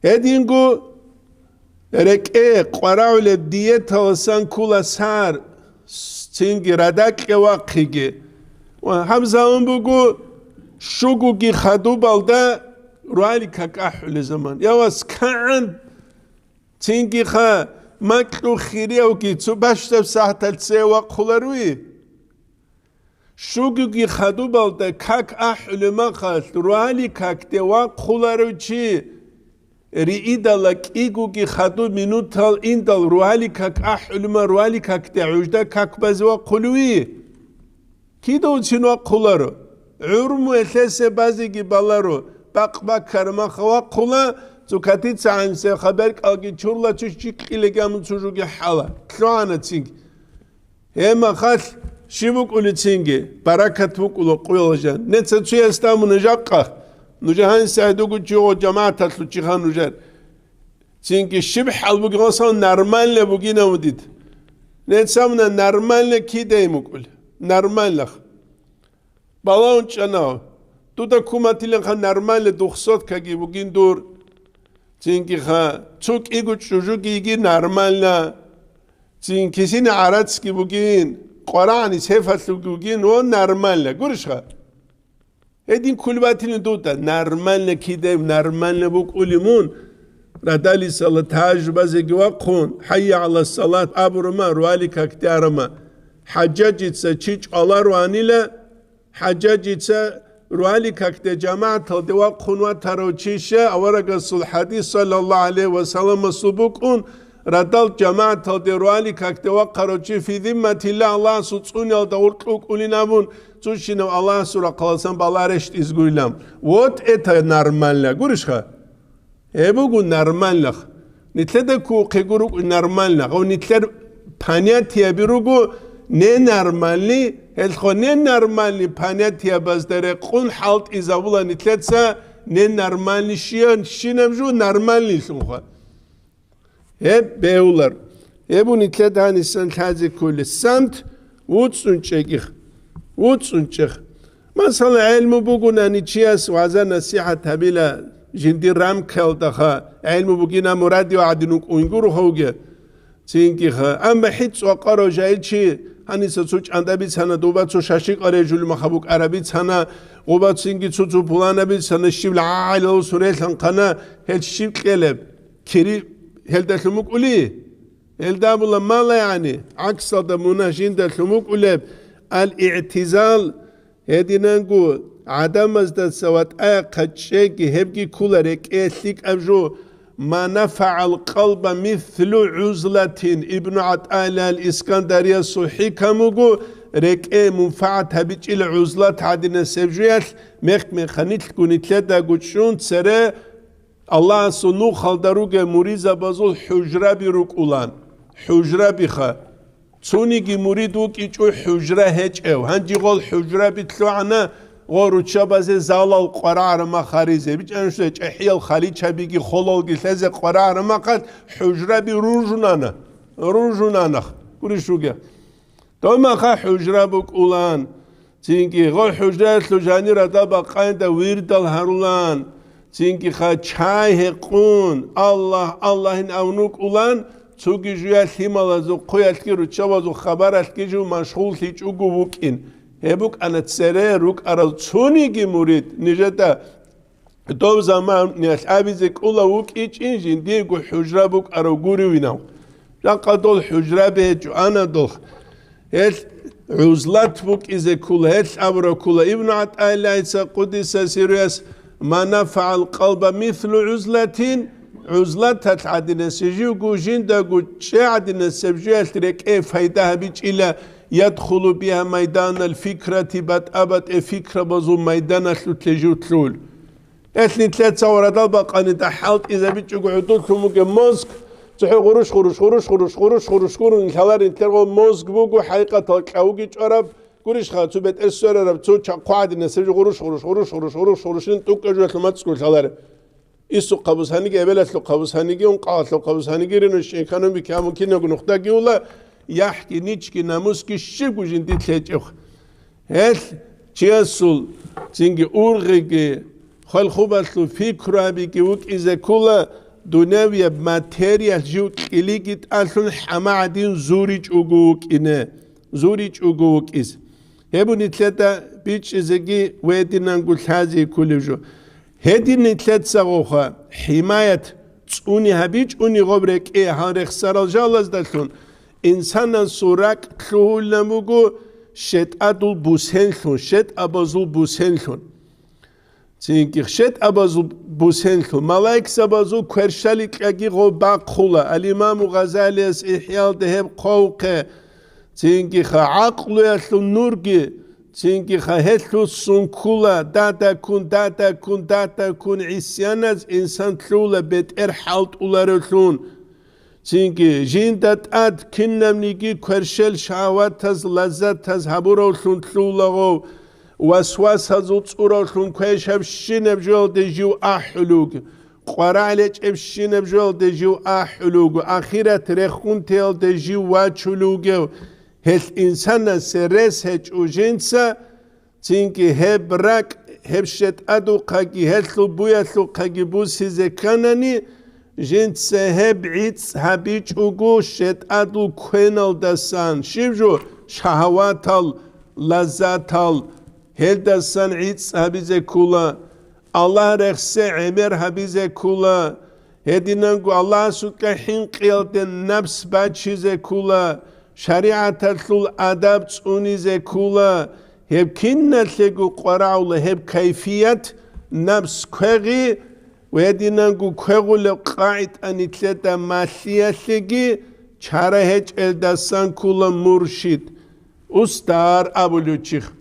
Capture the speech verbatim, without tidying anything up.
Гьединго рекӀе къварагӀулеб диеталасан ккола сар, цинги радакье вахъиги. Ва гьабзалун буго щугоги хадубалда руали какахӀулел заман. Я вас кагӀан, цингиха макьу хириявги цо бащдаб сагьтал цее вахъуларуи? Щугоги хадубалда как ахӀулеб махалъ, руали какде вахъуларев чи риидала кӀигоги хадуб минутал индал руали как ахӀулема, руали какде гӀужда как базе вахъулеви? Кидавцин вахъуларо? ГӀурму элъесе базеги баларо, бакъ баккараб маха вахъула, цукатица гӀансе хабар кӀалги чурла чу щикълъилаги амун цужуги хӀала. Лъугьана цинги. Гьеб махалъ щиб букӀулецинги, баракат букӀула къуялъ жан. Неца цуясда амуна жакъа, нужер гьанисегӀ дугучи гъо жамагӀаталъул чиха нужер. Цинги щиб хӀал бугин, масалан, нормально бугин амудид. Неца амуна нормально кидай мукӀул. Нормально. Балагьун чӀана. Дуда куматиланха нормально духсоткаги бугин дур. Цингиха цо кӀиго чӀужуги йиги нормально. Цин кисине гӀарацги бугин, къварагӀани сефалъуги бугин, ва нормально. Гурищха? Гьедин кколеб батилин дуда, нормально кидаев, нормально букӀулев мун, радалисала тажу базеги вахъун, хӀайя гӀала салат абурама, руали какде арама. ХӀажжажица чи чӀваларуанила, ХӀажжажица руали какде жамагӀаталде вахъун ватарав чи щай, аварагасул хӀадис, саллаллагьу гӀалайгьи ва салламасул букӀун, радал жамагӀаталде руали какде вахъарав чи фи зимматилла, Аллагьасул цӀуниялда гъуркь вукӀулин абун, цущинав Аллагьасул рахъаласан балагь рещтӀизгуйилан. Вот это нормально, гурищха? Гьеб буго нормальнах. Нилъеда ккухъего рукӀу нормально. Гъав нилъер понятияби руго ненормальный, гьелъго ненормальный понятиябазда рекъун хӀалтӀизабула нилъеца ненормальный щиян щинаб жо нормальныйлъунха. Гьеб бегьулар. Гьеб нилъеда гьанисан лъазе кколес самт вуцӀцӀун чӀегих. ВуцӀцӀун чӀех. Масала, гӀелму бугунани чияс вагӀза-насихӀат гьабила жиндир рамкаялдаха, гӀелму бугина мурадив гӀадин вукӀун гурухъавги. Цингиха. Амма хӀицӀ вакъарав жагьил чи, гьаниса цо чӀанда бицана, дуба цо шашикъа режулмаха букӀара бицана, гъуба цинги цо-цо пулана бицана, щибла гӀагӀалал сурелъанхъана, гьел щиб кьелеб? Кири гьелдалъун букӀули? Гьелда абула мала, яни, гӀаксалда мунагь жиндалъун букӀулеб, ал-игӀтизал, гьединанго гӀадамаздаса ватӀаяхъа чӀеги, гьебги ккула рекӀее лъикӀаб жо, ма нафагӀал къалба мислу гӀузлатин, Ибну ГӀатаиллагь ал-Искандариясул хӀикам буго, рекӀее мунфагӀат гьабичӀила гӀузлат гӀадинасеб жуялъ, мехх-механилъго нилъедаго чӀун цере Аллагьасул нухалда ругел муридзабазул хӀужраби рукӀулан. ХӀужрабиха. Цониги мурид вукӀичӀо хӀужра гьечӀев. Гьанже гъол хӀужраби лъугӀана гъо руччабазе залал къварагӀарама харизе. БичӀанщина чӀехӀиял халичабиги холалги лъезе къварагӀарамахъалъ хӀужраби ружунана. Ружунанах. Гурищ ругел. Домаха хӀужра букӀулан. Цинги гъо хӀужраялъул жанир гьадаб бакъанида вирдал гьарулан. Цинги ха чай гьекъун, Аллагь, Аллагьин авнукӀулан, цоги жуя лъималазул хъуялъги руччабазул хабаралъги жив машгъуллъичӀого вукӀин. Гьеб букӀана цере рукӀарал цониги мурид нижеда Дов заманиялъ абизе кӀула вукӀичӀин жиндиего хӀужра букӀарав гуривинав. Жакъа дол хӀужраби гьечӀо, ана дол. Гьелъ гӀузлат букӀизе ккула, гьелъ абураб ккула. Ибну ГӀатаиллагьица къудиса сируяс: «Ма нафагӀал къалба мислу гӀузлатин», гӀузлаталъ гӀадинасеб живго жиндаго чӀегӀадинасеб жуялъ рекӀее пайда гьабичӀила, ядхулу бигьа майданал фикрати, батӀа-батӀе фикрабазул майданалъулъе жив лъул. Гьелъ нилъеца гъорадал бакъанида хӀалтӀизабичӀого гӀодуллъун бугеб мозг, цохӀо гъурущ-гъурущ, гъурущ-гъурущ, гъурущ-гъурущ гурун нилъалар нилъер гъо мозг буго, хӀакъикъатал кӀавуги чӀвараб, гурищха, цо бетӀер сверараб, цо ча-, хъвадинасеб жо гъурущ-гъурущ, гъурущ-гъурущ, гъурущ-гъурущин тӀукӀа жуялъул мацӀ гурхӀаларе. Исухъабуз гьаниги, эбелалъухъабуз гьаниги, ункъалъухъабуз гьаниги, ринущинханун бикьамун кинабго нухдаги ула, яхӀги, ничги, намусги щибго жиндилъ гьечӀеб. Гьелъ чиясул цинги ургъиги, хвалхубалъул пикру гьабиги вукӀизе ккула, дуневияб материялъ жив кьилиги тӀалъун хӀама гӀадин зуричӀого вукӀине, зуричӀого вукӀиз. Гьеб нилъеда бичӀчӀизеги ва гьединанго лъазе кколев жо. Гьедин нилъецагоха хӀимаят цӀуни гьабичӀони гъоб рекӀее гьал рехсарал жалаздалъун, инсанасул ракӀ лъугьулеб буго щетӀадул бусенлъун, щетӀабазул бусенлъун. Цинги щетӀабазул бусенлъун, малаикзабазул кверщаликьаги гъо бахъула, ал-Имаму Гъазалияс ИхӀялда гьеб хъвавухъе, цинги ха гӀакълуялъул нурги, цинги ха гьелъул сункула, дадаккун, дадаккун, дадаккун гӀисяназ инсан лъугьула бетӀер хӀалтӀуларевлъун. Цинги жинда тӀад кинабниги кверщел шагьаватаз, лаззатаз гьабуравлъун лъугьулаго, васвасазул цӀуравлъун квешабщинаб жоялде жив ахӀулуг, къварагӀ лечӀебщинаб жоялде жив ахӀулуг, ахират рехунтиялде жив вачулугев, гьелъ инсанасе рес гьечӀо жинца, цинги гьеб ракӀ, гьеб щетӀадухъаги, гьелъул буялъухъаги бусизе кканани, жинца гьеб гӀицӀ гьабичӀого щетӀадул квеналдасан, щиб жо, шагьаватал, лаззатал, гьелдасан гӀицӀ гьабизе ккула, Аллагь рехсе гӀемер гьабизе ккула, гьединанго Аллагьасукьа хӀинкъиялде напс бачизе ккула, шаригӀаталъул адаб цӀунизе ккула, гьеб киналъего къварагӀула гьеб кайфият, напс квегъи, ва гьединанго квегъулеб къагӀида нилъеда малъиялъеги чара гьечӀелдасан ккула муршид, устар абулев чихъ.